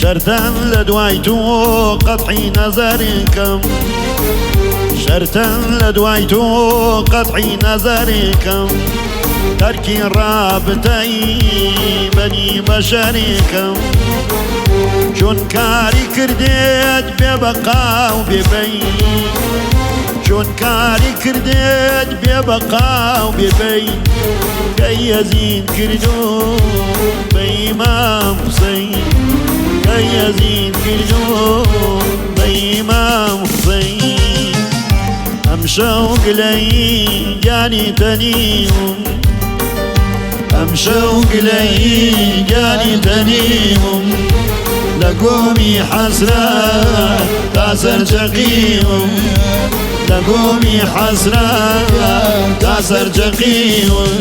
شەرتەن لە دوای تۆ قەتعی نەزەرێکم، شەرتەن لە دوای تۆ قەتعی نەزەرێکم، تەرکی ڕابتەی بەنی بەشەرێکم. چون کاری کردێت بێ بەقا و بێبەی، چون کاری کردێت بێ بەقا و بێبەی، کە یەزید کردو بە ئیمام حوسەین، کە یەزید کردو بە ئیمام حوسەین. ئەمشەو گلەیی گیانی تەنیوم، ئەمشەو گلەیی گیانی تەنیوم، لە گۆمی حەسرەت تا سەرچەقیوم، لە گۆمی حەسرەت تا سەرچەقیوم.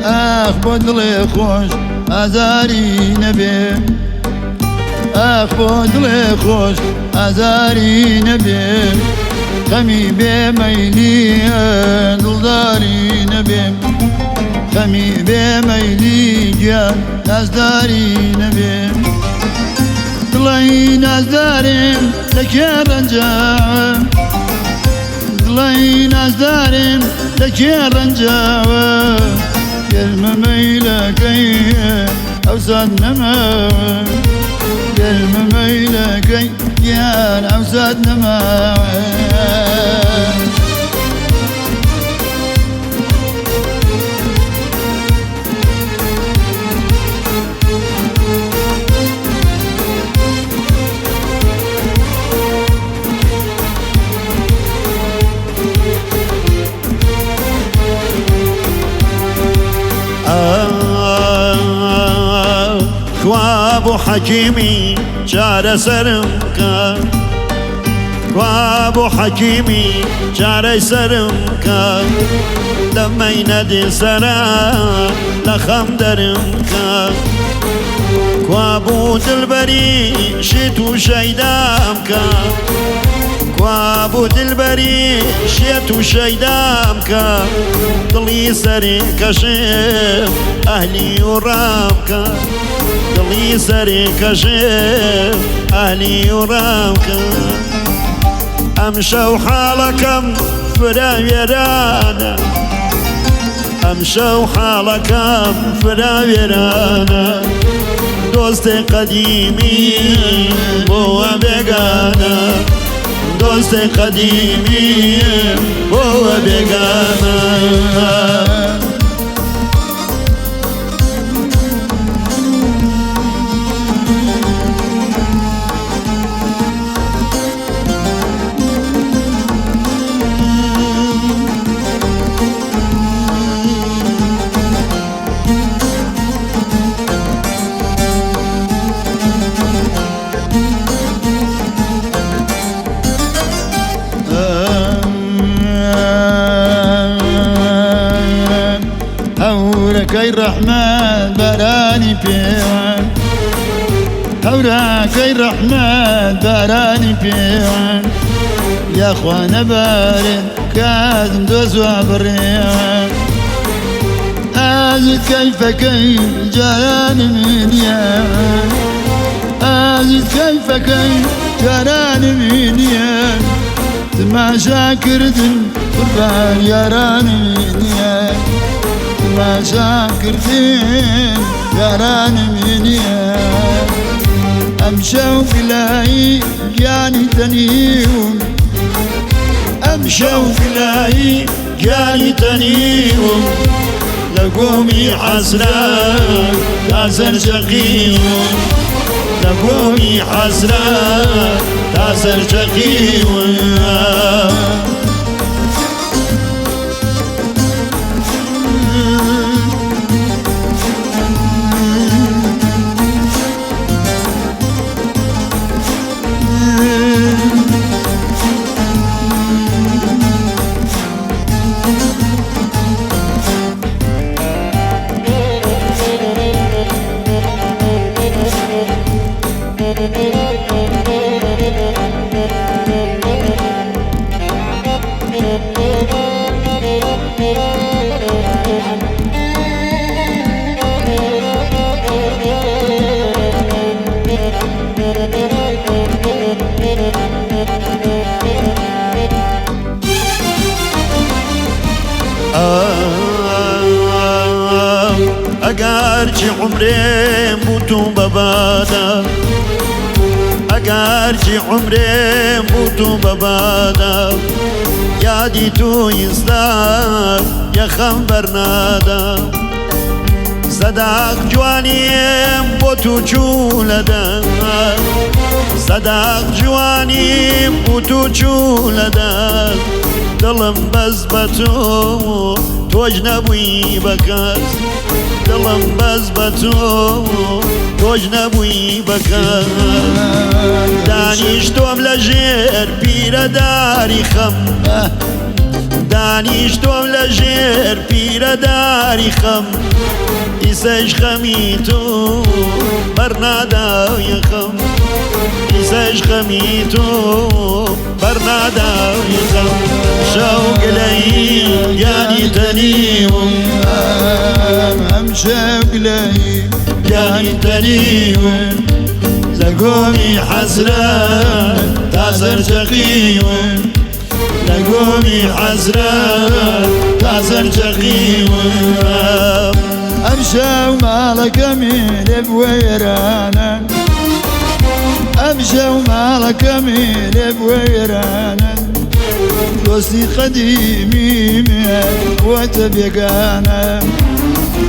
ئاخ بۆ دڵێ خۆش ئازاری نەبێ، ئاخ بۆ دڵێ خۆش ئازاری نەبێ، خەمی بێ مەیلی دڵداری نەبێ، خەمی بێ مەیلی گیان نازداری نەبێ. دڵی نازدارم لە کێ ڕەنجە، دڵی نازدارم لە کێ ڕەنجاوە، گەرمە مەیلەکەی ئەوسات نەماوە، گەرمە مەیلەکەی گیان ئەوسات نەماوە. کوا بۆ حەکیمی چارەسەرم کە، کوا بۆ حەکیمی چارەی سەرم کە، دەمەی نەدێ سەرە لە خەم دەرم کە. کوا بوو دڵبەری شێت و شەیدام کە، کوا بوو دڵبەری شێت و شەیدام کە، دڵی سەرێ کەشێ ئەهلی و ڕام کە، دڵی سەرێ کەشێ ئەهلی و ڕام کە. ئەمشەو حاڵەکەم فراوێرانە، ئەمشەو حاڵەکەم فراوێرانە، دۆستێ قەدیمی بۆوە بێگانە، دۆستێ قەدیمی بۆوە بێگانە. هەورەکەی ڕەحمەت بارانی پێوان، هەورەکەی ڕەحمەت بارانی پێوان، یاخوا نەبارێت کازم دۆزوا بڕێوان. ئازیز کەیفەکەی جارانم نییە، ئازیز کەیفەکەی جارانم نییە، تماشاکردن قوربان یارانم نییە، تماشاکردن یارانم نییە. ئەمشەو گلایی گیانی تەنیوم، ئەمشەو گلایی گیانی تەنیوم، لە گۆمی حەسرەت تا سەرچەقیوم لە گۆمی حەسرەت تا سەرچەقیوم. ئەگەرچی عومرێم بوو بە بادا، ئەگەرچی عومرێم بوو بە بادا، یادی تۆ ئینستا یەخەم بەرنادا. سەداق جوانیم بۆ تو چوو لەدا، سەداق جوانیم بۆ تو چوو لەدا، دڵم بەس بە تۆ تۆش نەبووی بە کەس، دڵم بەس بە تۆ تۆش نەبووی بە کەس. دانیشتۆم لە ژێر پیرەداری خەم، دانیشتۆم لە ژێر پیرەداری خەم، ئیسەش خەمی تۆ بەرنادای خەم، ئیسەش خەمی تۆ بەرنادای خەم. شەو گلەیی گیانی تەنیوم، ئەم شەو گلەیی گیانی تەنیوم، لە گۆمی حەسرەت تا سەرچەقیوم، لە گۆمی حەسرەت تا سەرچەقیوم. ئەم شەو ماڵەکەمی لێ بوێرانە، ئەم شەو ماڵەکەمی لێ بوێرانە، دۆستی قەدیمی وەتە بێگانە،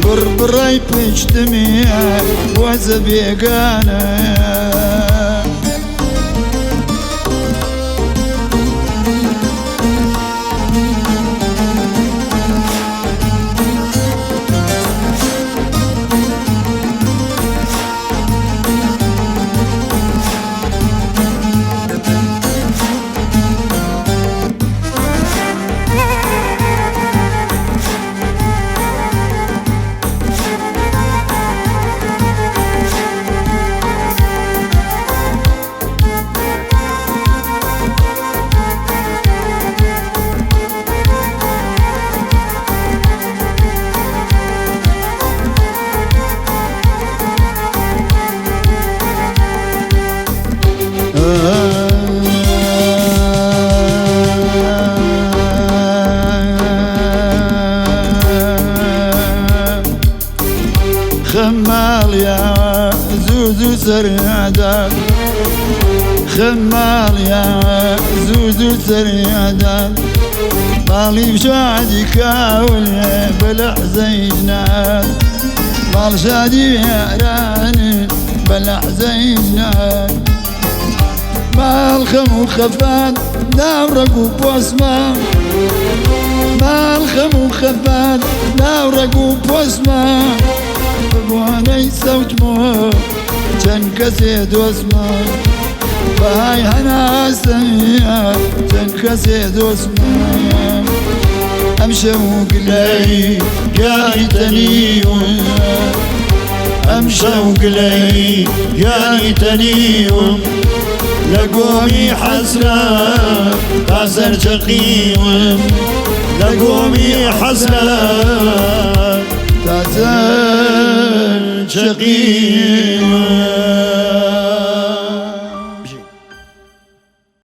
بڕبڕای پشتمی وەتە بێگانە. خمال يا زوزو سريعدا، خمال يا زوزو سريعدا، مالي بشادي كاول بلع زيجنا، مال شادي ياراني بلع زيجنا، مال خم وخفان ناورق وبوسمة، مال خم وخفان ناورق وبوسمة، بوانەی سەوتمەوە چەند کەسێ دۆستمە، بەهای هەناسەیە چەند کەسێ دۆستمە. ئەم شەو گلەی گیانی تەنیوم، ئەم شەو گلەی گیانی تەنیوم، لە گۆمی حەسرەت تا سەرچەقیوم، لە گۆمی حەسرەت تا سەرچەقیوم.